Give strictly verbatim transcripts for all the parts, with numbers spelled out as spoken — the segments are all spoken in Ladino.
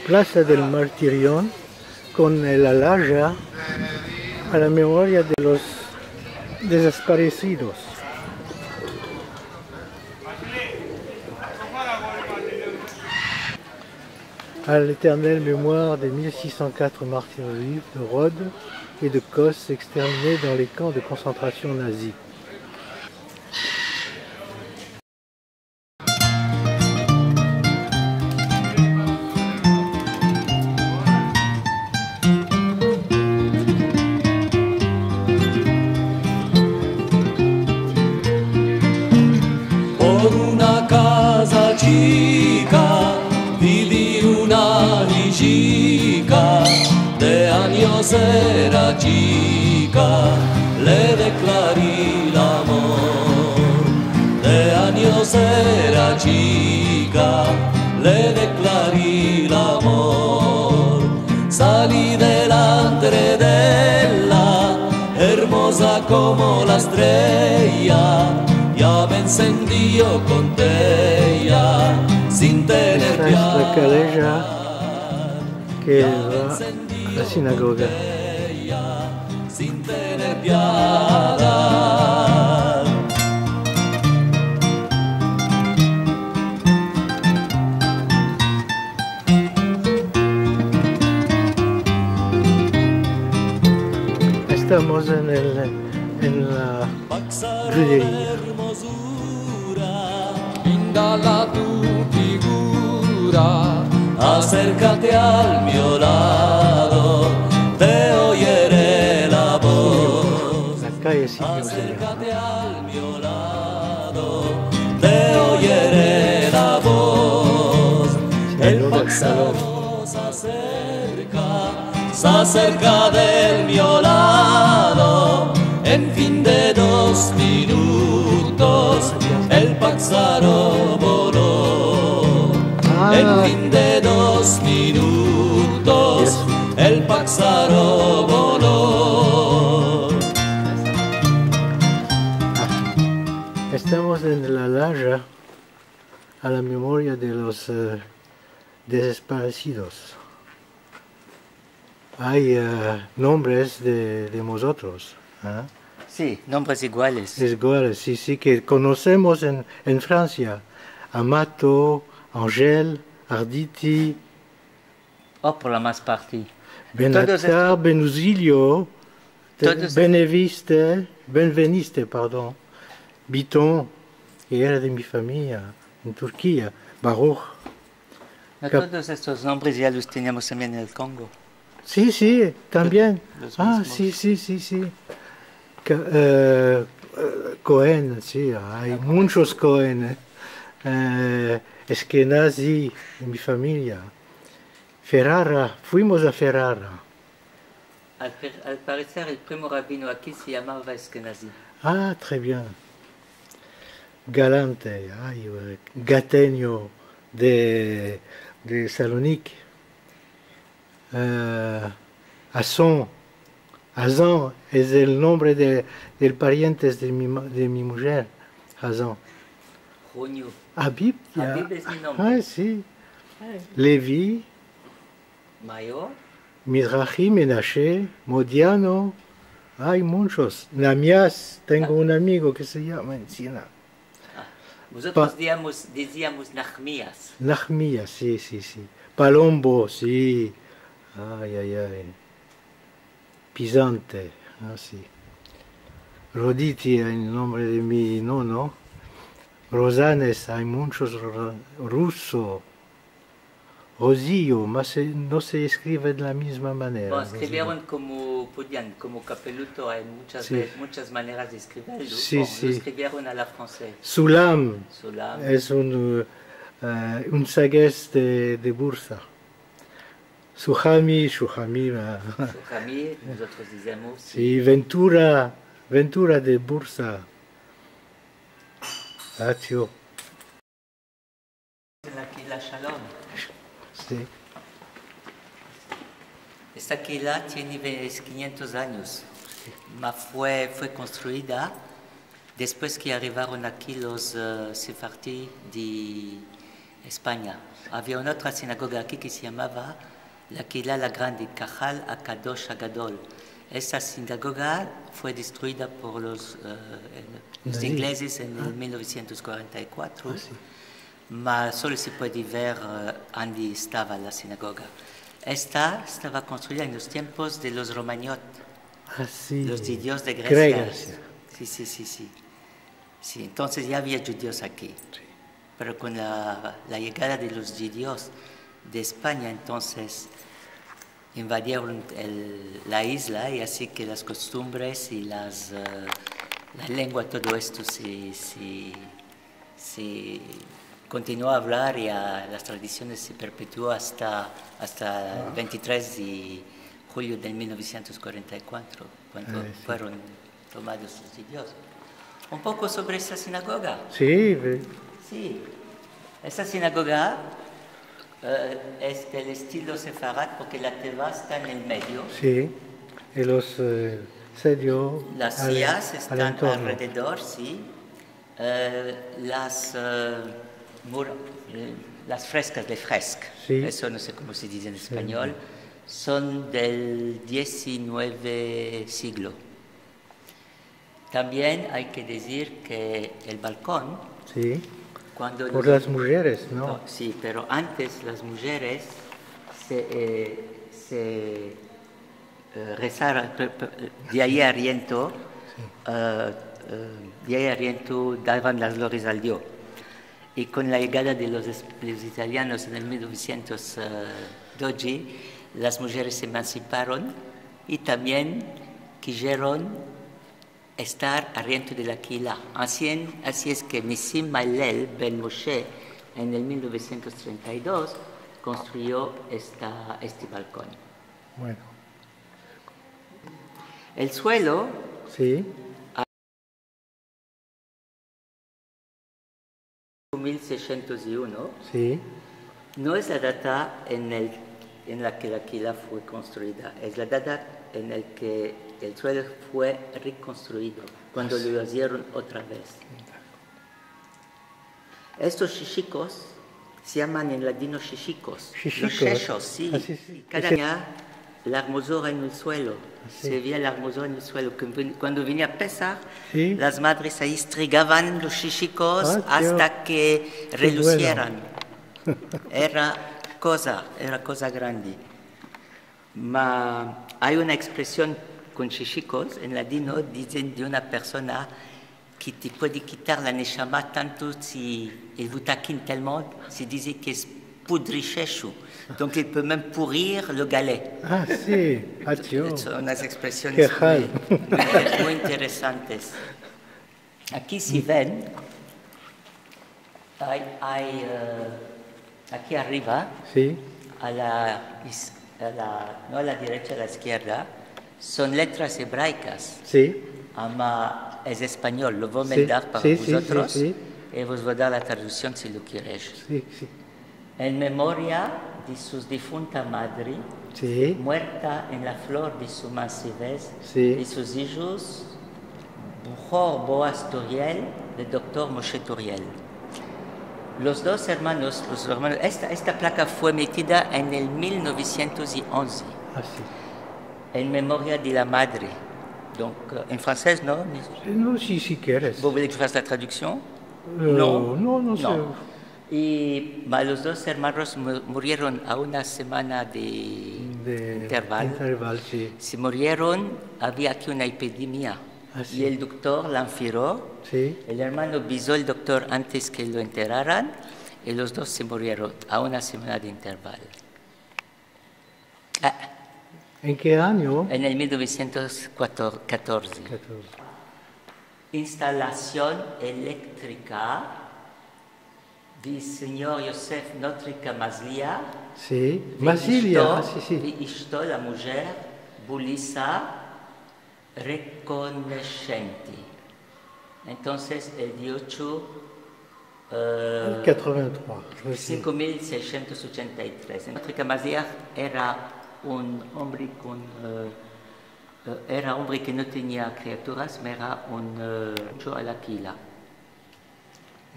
Plasa del Martirion kon el alaja a la memoria de los dezesparesidos. À l'éternelle mémoire des mille six cent quatre martyrs juifs de Rhodes et de Kos exterminés dans les camps de concentration nazis. Por una kaza chika, vidi una nijika, de anyos era chika, le deklari el amor. De anyos era chika, le deklari el amor. Sali delantre de ella, ermoza komo la estreya, ya me ensendi yo kon ella, sin tener piadad. Esta es la kaleja ke va a la sinagoga. Sin tener piadad. Estamos en el, en la juderia. Indala tu figura, aserkate al mio lado, te oyere la voz. La kaye Silvio se yama. Aserkate al mio lado, te oyere la voz. El paksaro se aserka, se aserka del mio lado, en fin de dos minutos, el paksaro volo. Ah. En fin de dos minutos, el paksaro volo. Estamos en la alaja a la memoria de los, eh, dezesparesidos. Ay, eh, nombres de, de mozotros, eh? Si, nombres iguales. Iguales, si, si, ke konosemos en, en Fransia. Amato, Angel, Arditi. O, por la mas parti. Benatar, Benuzilio, Beneviste, Benveniste, pardon. Biton, ke era de mi famiya en Turkia, Baruch. No, todos estos nombres ya los teniamos tambien en el Kongo. Si, si, tambien. Los mizmos. Ah, si, si, si, si. Ke, eh, eh, Koen, si, ay munchos Koen, eh. Eh, Eskenazi, en mi famiya. Ferrara, fuimos a Ferrara. Al, al pareser, el primo rabino aki se yamava Eskenazi. Ah, tres bien. Galante, ay, eh, Gatenyo de, de Saloniki. Eh, Azon. Azan es el nombre de, del parientes de mi ma-, de mi mujer. Azan. Junio. Abib, ya. Abib es mi nombre. Ah, si. Ay. Levi. Mayor. Mizrahi, Menashe, Modiano, ay munchos. Namias, tengo un amigo ke se yama en Siena. Ah, mozotros diziamos, diziamos Nahmias. Nahmias, si, si, si. Palombo, si. Ay, ay, ay. Pizante, ah, si. Roditi, el nombre de mi nono. Rosanes, ay munchos Ro-, Ruso. Rozio, mas, eh, no se eskrive de la mizma manera. Bon, eskrivieron komo podian, komo Kapeluto, ay munchas ve-, munchas maneras de eskrivirlo. Si, si. Bon, lo eskrivieron a la fransez. Sulam. Sulam. Es un, eh, un sages de, de Bursa. Suhami, Suhami, ah. Suhami, mozotros dizemos. Si, Ventura, Ventura de Bursa. Atio. En la kehila Shalom. Si. Esta kehila tiene ve-, kinientos anyos. Ma fue, fue konstruida despues ke arivaron aki los, eh, sefardi de, Espanya. Avia una otra sinagoga aki ke se yamava la Kehila la Grandi, Kahal Akadosh Agadol. Esta sinagoga fue destruida por los, eh, en, los ingleses en el mil novesientos kuarenta i kuatro, ma solo se puede ver, eh, andi estava la sinagoga. Esta estava konstruida en los tiempos de los Romagnot, los djudios de Gresia. Si, si, si, si. Si, entonses ya avia djudios aki. Si. Pero kon la, la yegada de los djudios de Espanya, entonses invadieron el, la izla, i ansi ke las kostumbres i las, eh, la lengua, todo esto se, se, se kontinuo a avlar i a, las tradisiones se perpetuo asta, asta el ventitres de julio del mil novesientos kuarenta i kuatro, kuando fueron tomados los djudios. Un poko sovre esta sinagoga. Si, ve. Si. Esta sinagoga, eh, es del estilo sefarad porke la teva esta en el medio. Si. I los, eh, sedio. Las siyas estan alrededor, si. Eh, las, eh, mur-, eh, las freskas, les fresques, si, eso no se komo se dize en espanyol, son del diezinueve siglo. Tambien ay ke dizir ke el balkon, si, kuando por los las mujeres, no? Si, pero antes las mujeres se, eh, se, eh, rezara, pe-, pe-, de ayi ariento, si, eh, eh, de ayi ariento davan las lores al Dio. I kon la yegada de los es-, los italianos en el mil novesientos, eh, dodje, las mujeres se emansiparon i tambien kizieron estar ariento de la Kehila. Ansi en, ansi es ke Nisim Mahlel ben Moshe, en el mil novesientos trenta i dos, konstruyo esta, este balkon. Bueno. El suelo, si, mil seisientos i uno, si, no es la data en el, en la ke la Kehila fue konstruida, es la data en el ke el suelo fue rekonstruido, kuando lo izieron otra vez. Estos shishikos se yaman en ladino shishikos. Shishikos. Los sheshos, si. Ah, si, si. Kada dia la ermozura en el suelo. Ah, si. Se via la ermozura en el suelo. Ke ven-, kuando venia Pesah, si, las madres ayi estrigavan los shishikos asta ke relusieran. Ke bueno. Era koza, era koza grandi. Ma ay una ekspresion kon shishikos en ladino, dizen de una persona ke te puede kitar la neshama tanto si el vutakin telman, se dize ke es pudri sheshu. Donc, il peut même pourrir le galet. Ah, si, atio. Son unas ekspresiones muy, muy, muy interesantes. Aki si ven, ay, ay, eh, aki arriva, si, a la is-, a la, no a la derecha, a la izkierda, son letras ebraikas. Si. Ama es espanyol, lo vo a meldar para vozotros, si, si, si, si, i vos vo a dar la traduksion si lo keresh. Si, si. En memoria de su difunta madre, si, muerta en la flor de su mansivez, si, i sus ijos, Bujor Boaz Turiel, de doktor Moshe Turiel. Los dos ermanos, los ermanos, esta, esta plaka fue metida en el mil novesientos i onze. Ah, si. En memoria de la madre. Donc, euh, en fransez, no? Eh, no, si, si keres. Vous voulez que je fasse la traduction? Euh, no, no, no. I, ma los dos ermanos mu-, murieron a una semana de interval. De interval, si. Se murieron, avia aki una epidemia. Ah, si. I el doktor la anfiro. Si. El ermano avizo al doktor antes ke lo enteraran, i los dos se murieron a una semana de interval. Ah. En ke anyo? En el mil novesientos katorze. Katorze. Instalasion elektrika de sinyor Yosef Notrika Mazlia. Si, Mazlia, ah, si, si. Veishto, la mujer, Bulisa, rekonoshente. Entonses, el diocho, eh, quatre-vingt-trois, si. Sinko mil seishentos ochenta i tres. Notrika Mazlia era un ombre kon, eh, eh, era ombre ke no tenia kriaturas, ma era un, eh, mucho a la kehila.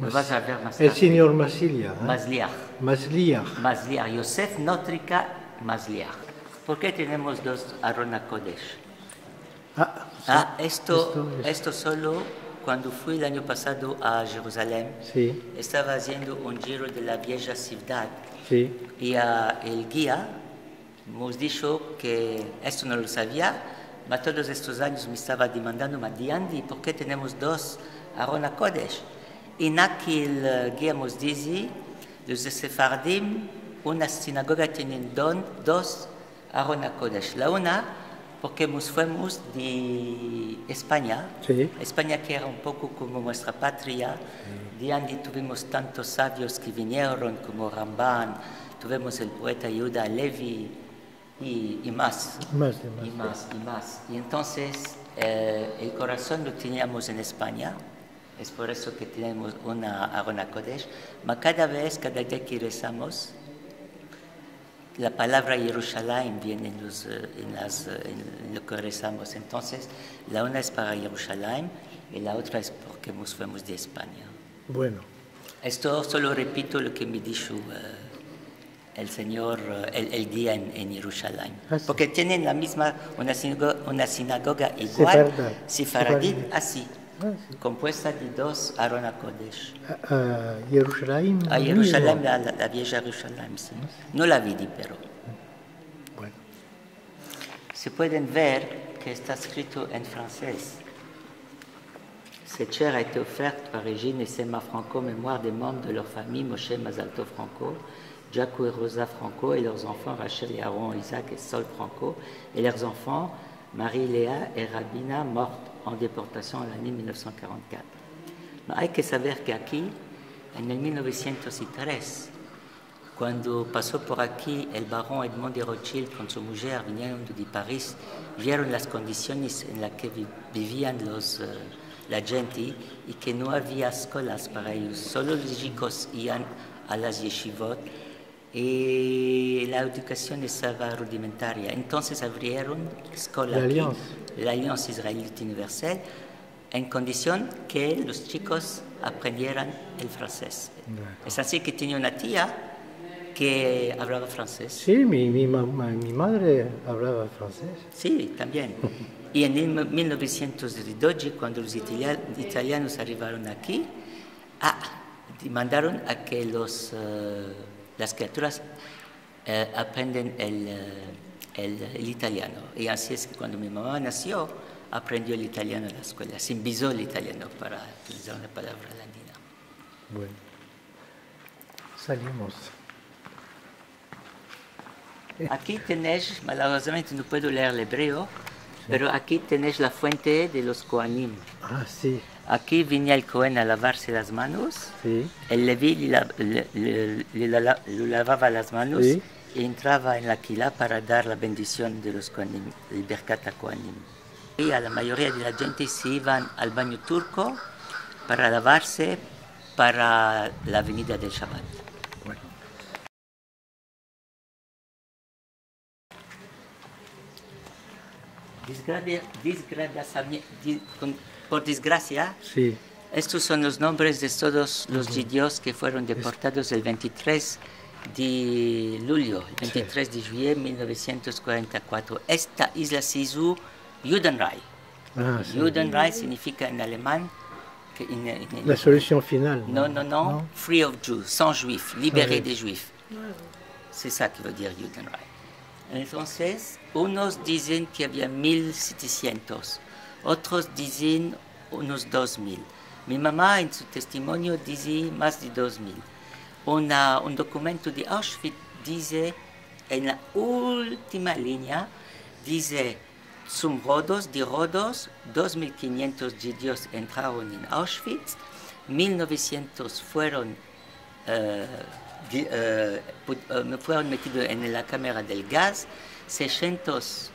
Lo vas a ver mas tarde. El sinyor Masliach, e? Masliach. Masliach. Masliach. Yosef Notrika Masliach. Por ke tenemos dos Aron HaKodesh? A, esto, esto solo kuando fui el anyo pasado a Jeruzalem, si, estava aziendo un jiro de la vieja sivdad. Si. I a, el gia mos disho ke esto no lo savia, ma todos estos anyos me estava demandando, ma di andi, por ke tenemos dos Aron HaKodesh? I aki el, e, gia mos dize, los de Sefaradim, una sinagoga tienen don, dos Aron HaKodesh. La una, porke mos fuemos de Espanya. Si. Espanya ke era un poko komo muestra patria. Si. De andi tuvimos tantos savios ke vinieron, komo Ramban, tuvimos el poeta Yehuda Halevi, i, i mas. Mas, i mas, i mas, si, i mas. I entonses, e, el korason lo teniamos en Espanya. Es por esto ke tenemos una Aron HaKodesh. Ma kada vez, kada dia ke rezamos, la palavra Yerushalayim viene en los, e, en las, e, en lo ke rezamos. Entonses, la una es para Yerushalayim i la otra es porke mos fuemos de Espanya. Bueno. Esto solo repito lo ke me disho, e, el sinyor, e, el, el gia en, en Yerushalayim. A, si. Porke tienen la mizma, una sinago-, una sinagoga igual, sefaradi, sefaradi, asi, a, si, kompuesta de dos Aron HaKodesh. A, a Yerushalayim, a Yerushalayim, la, la, la vieja Yerushalayim, si. A, si. No la vidi, pero. Bueno. Se pueden ver ke esta eskrito en fransez. Cette chaire a été offerte par Régine et Selma Franco, mémoire des membres de leur famille, Moshe et Mazal Tov Franco, Jacques et Rosa Franco, et leurs enfants, Rachel et Aaron, Isaac et Sol Franco, et leurs enfants, Marie-Léa et Rabina, mortes en déportation en l'année mil novesientos karanta i katro. Ma ay ke saver ke aki, en el mil novesientos i tres, kuando paso por aki el baron Edmond de Rothschild kon su mujer, vinieron de Paris, vieron las kondisiones en la ke vi-, bivian los, e, la djente, i ke no avia eskolas para eyos, solo los chikos ian a las yeshivot, i la edukasion estava rudimentaria. Entonses avrieron eskola aki, la Alliance, la Alliance Israélite Universelle, en kondision ke los chikos aprendieran el fransez. Dakor. Es ansi ke tenia una tia ke avlava fransez. Si, mi, mi ma-, ma-, mi madre avlava fransez. Si, tambien. I en el mil novesientos dodje, kuando los italia-, italianos arivaron aki, a, demandaron a ke los, e, las kriaturas e, aprenden el, e, el, el italiano. I ansi es ke kuando mi mama nasio, aprendio el italiano en la eskola. Se embezo el italiano, para utilizar una palavra ladina. Bueno. Salimos. Aki tenesh, malavoriozamente no puedo leer el ebreo, si, pero aki tenesh la fuente de los koanim. A, si. Aki venia el koen a lavarse las manos, si, el levi le la-, le, le, le la-, lo lavava las manos, si, i entrava en la kila para dar la bendision de los koanim, el birkat koanim. I a la mayoria de la djente se ivan al banyo turko para lavarse para la venida del Shabat. Bueno. Disgradia-, disgradiasami-, di-, kon-, por desgrasia, si, estos son los nombres de todos los djudios ke fueron deportados el ventitres de lulyo, el ventitres de juillet mil novesientos kuarenta i kuatro. Esta izla se izo Judenrein. A, si. Judenrein signifika en aleman ke en, en, en... La solusion final, no? No, no, no. No? Free of Jews, sans juifs, libere de juifs. Es esa ke vol dir Judenrein. Entonses, unos dizen ke avia mil setesientos, otros dizen unos dos mil. Mi mama en su testimonio dize mas de dos mil. Una, un dokumento de Auschwitz dize, en la ultima linia, dize, zum Rodos, de Rodos, dos mil kinientos djudios entraron en Auschwitz, mil novesientos fueron, e, di-, e, put-, e, fueron metidos en la kamera del gaz, seiscientos,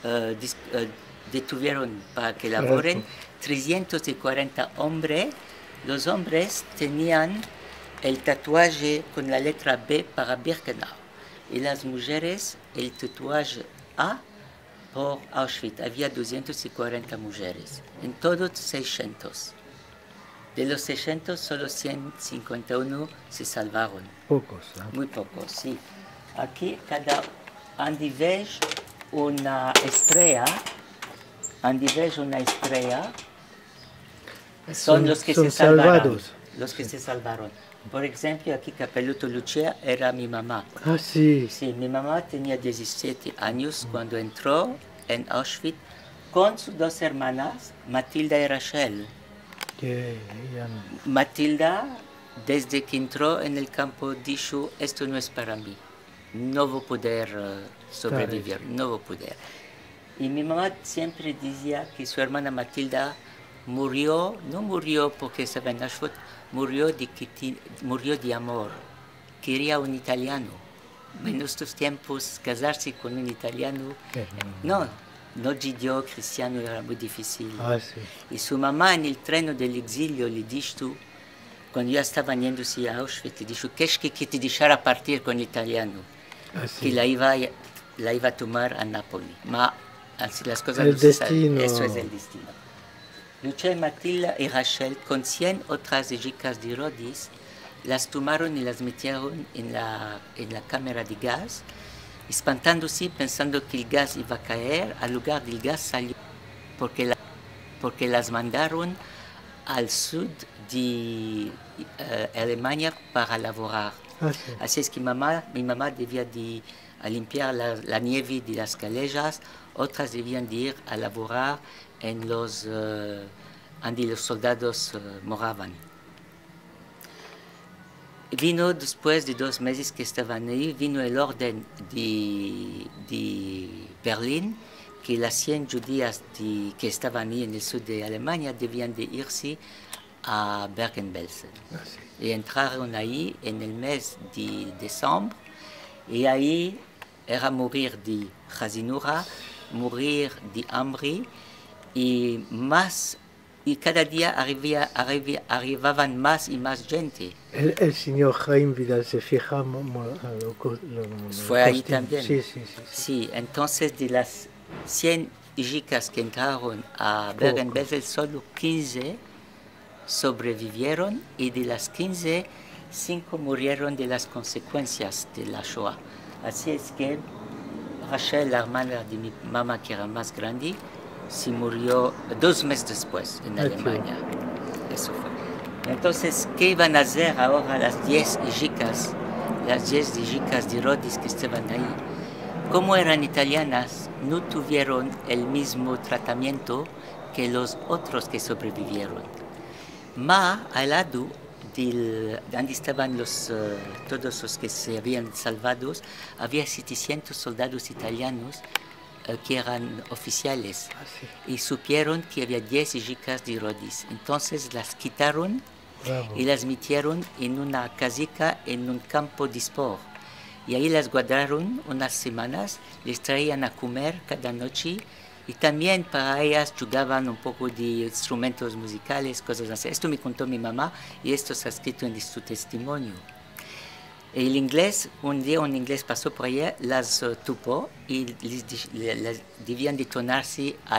e, dis-, e, detuvieron para ke lavoren, tresientos i kuarenta ombres. Los ombres tenian el tatuaje kon la letra B para Birkenau, i las mujeres el tatuaje A por Auschwitz. Avia dusientos i kuarenta mujeres, en todo seiscientos. De los seishentos, solo sien sinkuenta i uno se salvaron. Pokos, a? Muy pokos, si. Aki kada andi vez una estrela, andi vez una estrela, son los ke se salvaron. Son salvados. Los ke se salvaron. Por enshemplo, aki Kapeluto Lucia era mi mama. A, si. Si, mi mama tenia diezisiete anyos kuando entro en Auschwitz kon sus dos ermanas, Matilda i Rachel. Ke, ya no. Matilda, desde ke entro en el kampo, disho: "Esto no es para mi. No vo poder, e, sobrevivir, no vo poder". I mi mama siempre dizia ke su ermana Matilda murio, no murio porke estava en Auschwitz, murio de ke ti-, murio de amor. Keria un italiano. En estos tiempos, kazarse kon un italiano, no, no djudio, kristiano, era muy difisil. A, si. I su mama en el treno del egzilio le disho, kuando ya estavan yendose a Auschwitz, le disho: "Keresh ke te deshara partir kon el italiano", a, si, ke la iva, la iva a tomar a Napoli. Ma, ansi las kozas no se saven. El destino. Esto es el destino. Lucia i Matilda i Rachel, kon sien otras chikas de Rodis, las tomaron i las metieron en la, en la kamera de gaz, espantandose, pensando ke el gaz iva a kaer, al lugar del gaz salio, porke la, porke las mandaron al sud de, e, Alemania para lavorar. A, si. Ansi es ke mama, mi mama devia de, a, limpiar la, la nieve de las kalejas, otras devian de ir a lavorar en los, e, andi los soldados, e, moravan. Vino despues de dos mezes ke estavan ayi, vino el orden de, de Berlin, ke las sien djudias de, ke estavan ayi en el sud de Alemania devian de irse a Bergen-Belsen. A, si. I entraron ayi en el mez de desembre, i ayi era morir de hazinura, morir de ambre, i mas, i kada dia arivia-, arivia-, arivavan mas i mas djente. El, el sinyor Haim Vidal se fija mo-, mo-, lo ko-, lo, lo, lo kostim. Fue ayi tambien. Si, si, si, si. Si, entonses de las sien chikas ke entraron a Bergen-Belsen, solo kinze sobrevivieron, i de las kinze, sinko murieron de las konsekuensias de la Shoa. Ansi es ke Rachel, la ermana de mi mama, ke era mas grandi, se murio dos mezes despues en Alemania. Esto fue. Entonses, ke ivan a azer agora las diez chikas, las diez chikas de Rodis ke estavan ayi? Komo eran italianas, no tuvieron el mizmo tratamiento ke los otros ke sobrevivieron. Ma, al lado del, ande estavan los, e, todos los ke se avian salvados, avia setesientos soldados italianos, e, ke eran ofisiales, i supieron ke avia diez chikas de Rodis. Entonses las kitaron i las metieron en una kazika en un kampo de sport. I ayi las guardaron unas semanas, les traian a komer kada noche, i tambien para eyas djugavan un poko de instrumentos muzikales, kozas ansi. Esto me konto mi mama, i esto esta eskrito en su testimonio. El inglez, un dia un inglez paso por ayi, las, e, tupo, i les di-, le-, las devian de tornarse a